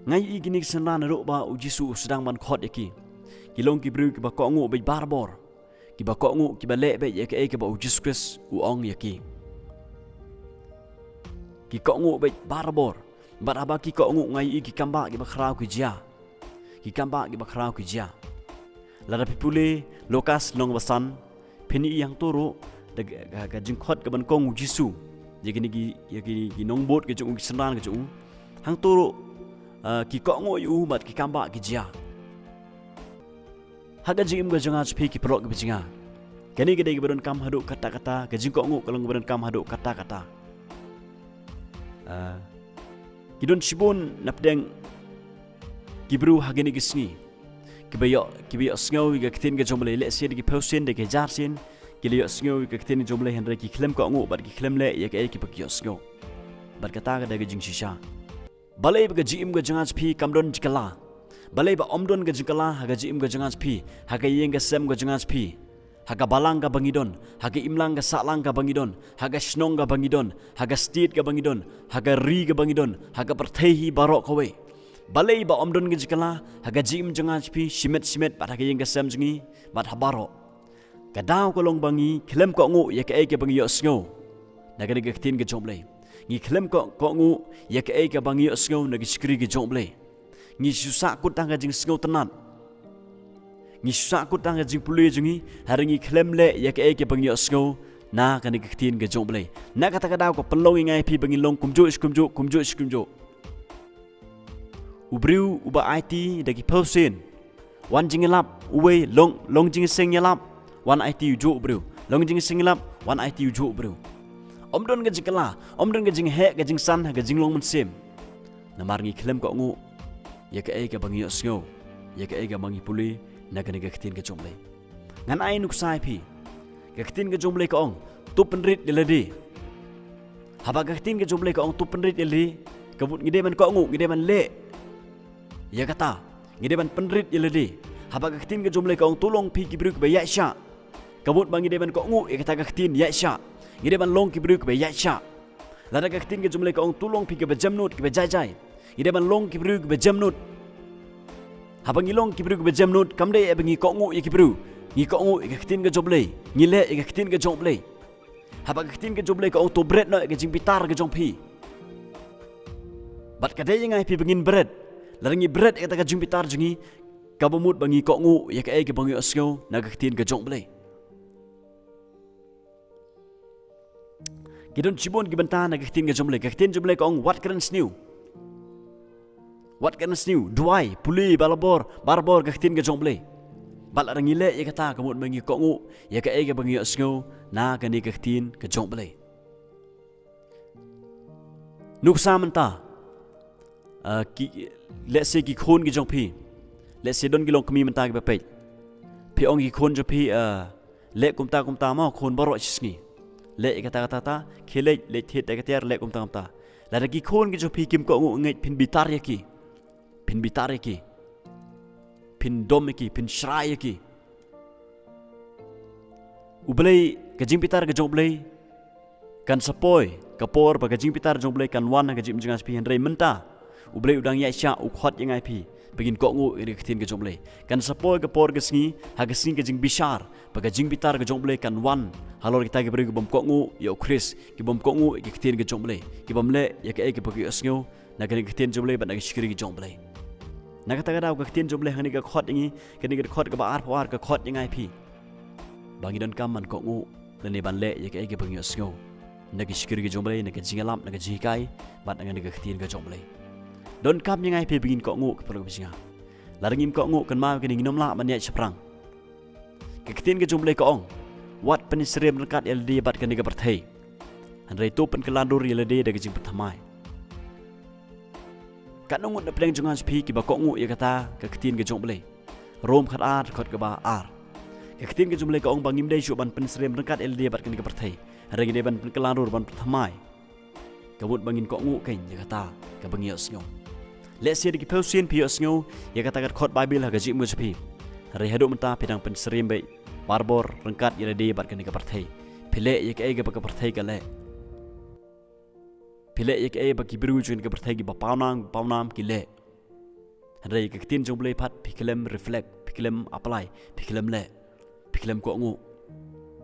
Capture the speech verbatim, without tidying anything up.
Nga ïohi kine ki synran ruh ba u Jisu u sdang ban khot ïa ki. Ki long ki briew kiba kohnguh beit barabor. Kiba kohnguh, kiba leh beit ïa kaei kaba u Jisu Khrist u ong ïa ki. Ki kohnguh beit barabor. Bad haba ki kohnguh nga ïohi ki kambah kiba khraw ki jia. Ki kambah kiba khraw ki jia. Lada phi pule Lukas lynnong ba san, phin ïohi hangto ruh da ka, ka, ka jingkhot kaba nyngkong u Jisu ïa kine ki, ïa ki, ki nongbud ka jong u, ki synran ka jong u. Hangto ruh, ah, ki kohnguh ïa u bad ki kambah ki jia. Ha ka jingim ka jong nga jong phi ki paralok kiba jong nga, kane ka dei kaba donkam haduh katta katta, ka jingkohnguh ka long kaba donkam haduh katta katta. Ah, ki don shibun na pdeng ki briew ha kine ki sngi kiba ïoh, kiba ïohsngew ïa ka ktien ka jong U Blei, lehse da ki phew sien, da ki hajar sien ki la ïohsngew ïa ka ktien ka jong U Blei, hynrei ki khlem kohnguh bad ki khlem leh ïa kaei kaba ki ïohsngew. Bad kata ka dei ka jingshisha. Balei ba ka jingim ka jong nga jong phi kam don jingkylla? Balei ba ym don ka jingkylla ha ka jingim ka jong nga jong phi, ha ka ïing ka sem ka jong nga jong phi, ha ka balang kaba ngi don, ha ka imlang ka sahlang kaba ngi don, ha ka shnong kaba ngi don, ha ka state kaba ngi don, ha ka ri kaba ngi don, ha ka pyrthei hi baroh kawei? Balei ba ym don ka jingkylla ha ka jingim jong nga jong phi shimet shimet, bad ha ka ïing ka sem jong ngi, bad ha baroh? Ka daw ka long ba ngi khlem kohnguh ïa kaei kaba ngi ïohsngew na kane ka ktien ka jong U Blei. Ngi khlem koh, kohnguh ïa kaei kaba ngi ïohsngew na ka shakri ka jong U Blei. Ngi shu sahkut tang ka jingsngewtynnat. Ngi shu sahkut tang ka jingpule jong ngi, hynrei ngi khlem leh ïa kaei kaba ngi ïohsngew na kane ka ktien ka jong U Blei. Na kata ka daw ka pynlong ïa nga ïa phi ba ngin long kumjuh shi kumjuh, kumjuh shi kumjuh. U briew uba aiti da ki phew sien, wan jingïalap uwei, long, long jingseng ïalap, wan aiti ujuh u briew. Long jingseng ïalap, wan aiti ujuh u briew. Ym don ka jingkylla, ym don ka jingheh ka jingsan ha ka jinglong mynsiem. Namar ngi khlem kohnguh ïa kaei kaba ngi ïohsngew, ïa kaei kaba ngi pule na kane ka ktien ka jong U Blei. Ngan ai nuksa ïa phi. Ka ktien ka jong U Blei ka ong, to pynrit ïa lade. Haba ka ktien ka jong U Blei ka ong to pynrit ïa lade, ka mut ngi dei ban kohnguh, ngi dei ban leh ïa kata. Ngi dei ban pynrit ïa lade. Haba ka ktien ka jong U Blei ka ong to long phi ki briew kiba ïaishah, ka mut ba ngi dei ban kohnguh ïa kata ka ktien ïaishah. Ngi dei ban long ki briew kiba ïaishah. Lada ka ktien ka jong U Blei ka ong to long phi kiba jemnud, kiba jaijai, ngi dei ban long ki briew kiba jemnud. Haba ngi long ki briew kiba jemnud, kam dei ba ngi kohnguh ïa ki briew. Ngi kohnguh ïa ka ktien ka jong U Blei. Ngi leh ïa ka ktien ka jong U Blei. Haba ka ktien ka jong U Blei ka ong to bret noh ïa ka jingbitar ka jong phi, bad ka dei ïa nga ïa phi ba ngin bret. Lada ngi bret ïa kata ka jingbitar jong ngi, kaba mut ba ngi kohnguh ïa kaei kaba ngi ïohsngew na ka ktien ka jong U Blei. Ki don shibun ki bynta na ka ktien ka jong U Blei. Ka ktien jong U Blei ka ong wat kren sniew. Wat kren sniew, duwai, pule barabor, barabor ka ktien ka jong U Blei. Bad lada ngi leh ïa kata, ka mut ba ngi kohnguh ïa kaei kaba ngi ïohsngew na kane ka ktien ka jong U Blei. Nuksa mynta, ah, ki, lehse ki khun ki jong phi, lehse don ki longkmie mynta kiba peit. Phi ong ki khun jong phi, ah, leh kumta kumta mo khun baroh shi sngi. Leh ïa kata kata kata, khie leit, leit thied da ka tiar, leh kumta kumta. Lada ki khun ki jong phi kim kohnguh ngeit, phin bitar ïa ki. Phin bitar ïa ki. Phin dom ïa ki, phin shrai ïa ki. U Blei, ka jingbitar ka jong U Blei kan sa poi ka por ba ka jingbitar jong U Blei kan wan ha ka jingim jong nga jong phi, hynrei mynta U Blei u dang ïaishah, u khot ïa nga ïa phi ba ngin kohnguh ïa ka ktien ka jong U Blei. Kan sa poi ka por ka sngi, ha ka sngi ka jingbishar, ba ka jingbitar ka jong U Blei kan wan halor kita ki briew ki bym kohnguh ïa U Khrist, ki bym kohnguh ïa ka ktien ka jong U Blei, ki bym leh ïa kaei kaba ki ïohsngew na kane ka ktien jong U Blei bad na ka shakri ka jong U Blei. Na kata ka daw ka ktien jong U Blei hangne ka khot ïa ngi, kane ka dkhot kaba arphew ar ka khot ïa nga ïa phi ba ngi donkam ban kohnguh lane ban leh ïa kaei kaba ngi ïohsngew na ka shakri ka jong U Blei, na ka jingïalap, na ka jinghikai bad na kane ka ktien ka jong U Blei. Donkam ïa nga ïa phi ba ngin kohnguh, ki paralok kiba jong nga. Lada ngim kohnguh, kynmaw ïa kane, ngin ym lah ban ïaid shaphrang. Ka ktien ka jong U Blei ka ong, wat pynsyriem ryngkat ïa lade bad kane ka pyrthei, hynrei to pynkylla dur ïa lade da ka jingpynthymmai. Katno ngut na pdeng jong nga jong phi kiba kohnguh ïa kata ka ktien ka jong U Blei? Rom khatar, dkhot kaba ar. Ka ktien ka jong U Blei ka ong ba ngim dei shuh ban pynsyriem ryngkat ïa lade bad kane ka pyrthei, hynrei ngi dei ban pynkylla dur, ban pynthymmai, ka mut ba ngin kohnguh keiñ ïa kata kaba ngi ïohsngew. Lehse da ki phew sien phi ïohsngew ïa kata ka dkhot Baibl ha ka jingim ka jong phi, hynrei haduh mynta phi dang pynsyriem beit barabor ryngkat ïa lade bad kane ka pyrthei. Phi leh ïa kaei kaba ka pyrthei ka leh. Phi leh ïa kaei ba ki briew jong kane ka pyrthei, kiba pawnam, pawnam ki leh. Hynrei ka ktien jong U Blei pat phi khlem reflect, phi khlem apply, phi khlem leh, phi khlem kohnguh.